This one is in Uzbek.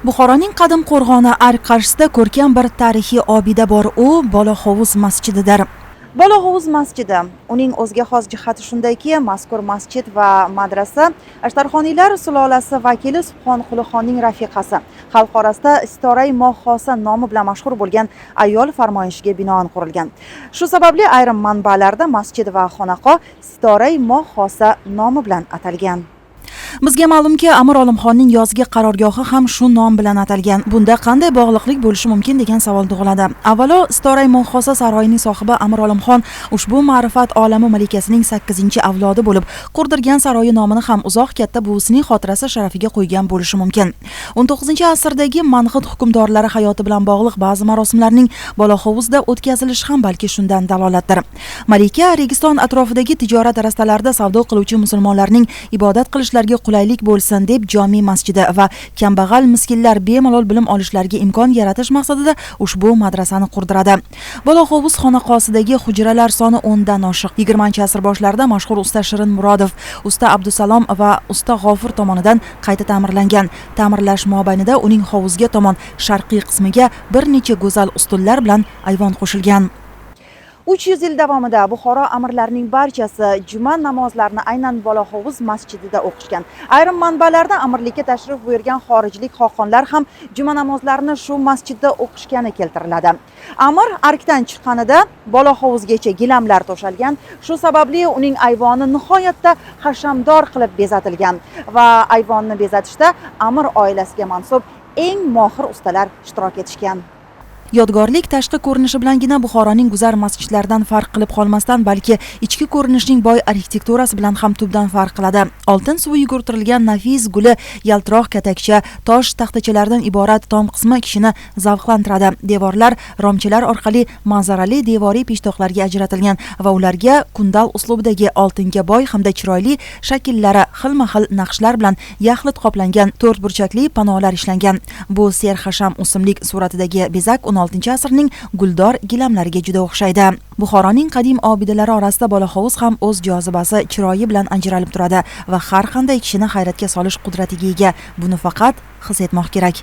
Buxoroning qadim qo'rg'oni Ark qarshisida ko'rkam bir tarixiy obida bor. U Bolohovuz masjididir. Bolohovuz masjidi. Uning o'ziga xos jihati shundaki, mazkur masjid va madrasa Ashtarxoniylar sulolasi vakili Subhon Qulixonning rafiqasi, xalq orasida Sitorai Moh Xosa nomi bilan mashhur bo'lgan ayol farmoyishiga binoan qurilgan. Shu sababli ayrim manbalarda masjid va xonaqo Sitorai Moh Xosa nomi bilan atalgan. Bizga ma'lumki, Amir Olimxonning yozgi qarorgohi ham shu nom bilan atalgan. Bunda qanday bog'liqlik bo'lishi mumkin degan savol tug'iladi. Avvalo, Sitorai Moh Xosa saroyining sohibi Amir Olimxon ushbu ma'rifat olami malikasining 8-avlodi bo'lib, qurdirgan saroyi nomini ham uzoq katta buvisining xotirasi sharafiga qo'ygan bo'lishi mumkin. 19-asrdagi Mang'it hukmdorlari hayoti bilan bog'liq ba'zi marosimlarning Bolohovuzda o'tkazilishi ham balki shundan dalolatdir. Malika Registon atrofidagi tijorat rastalarida savdo qiluvchi musulmonlarning ibodat qilishlariga qulaylik bo'lsin deb jome masjidi va kambag'al miskinlar bemalol bilim olishlariga imkon yaratish maqsadida ushbu madrasani qurdiradi. Bolohovuz xonaqosidagi hujralar soni 10 dan oshiq. 20-asr boshlarida mashhur usta Shirin Murodov, usta Abdusalom va usta G'ofur tomonidan qayta ta'mirlangan. Ta'mirlash mobaynida uning hovuzga tomon sharqiy qismiga bir necha go'zal ustunlar bilan ayvon qo'shilgan. 300 yil davomida Buxoro amirlarining barchasi juma namozlarini aynan Bolohovuz masjidida o'qishgan. Ayrim manbalarda amirlikka tashrif buyurgan xorijlik xoqonlar ham juma namozlarini shu masjidda o'qishgani keltiriladi. Amir arkdan chiqqanida Bolohovuzgacha gilamlar to'shalgan. Shu sababli uning ayvoni nihoyatda hashamdor qilib bezatilgan va ayvonni bezatishda amir oilasiga mansub eng mohir ustalar ishtirok etishgan. Yodgorlik tashqi ko'rinishi bilangina Buxoroning guzar masjidlaridan farq qilib qolmasdan, balki ichki ko'rinishning boy arxitekturasi bilan ham tubdan farq qiladi. Oltin suvi yugurtirilgan nafis guli yaltiroq katakcha, tosh taxtachalardan iborat tom qismi kishini zavqlantiradi. Devorlar romchalar orqali manzarali devoriy peshtoqlarga ajratilgan va ularga kundal uslubidagi oltinga boy hamda chiroyli shakllari xilma-xil naqshlar bilan yaxlit qoplangan to'rt burchakli panolar ishlangan. Bu serhasham o'simlik suratidagi bezak 16-asrning guldor gilamlariga juda o'xshaydi. Buxoroning qadim obidalari orasida Bolohovuz ham o'z jozibasi, chiroyi bilan ajralib turadi va har qanday kishini hayratga solish qudratiga ega. Buni faqat his etmoq kerak.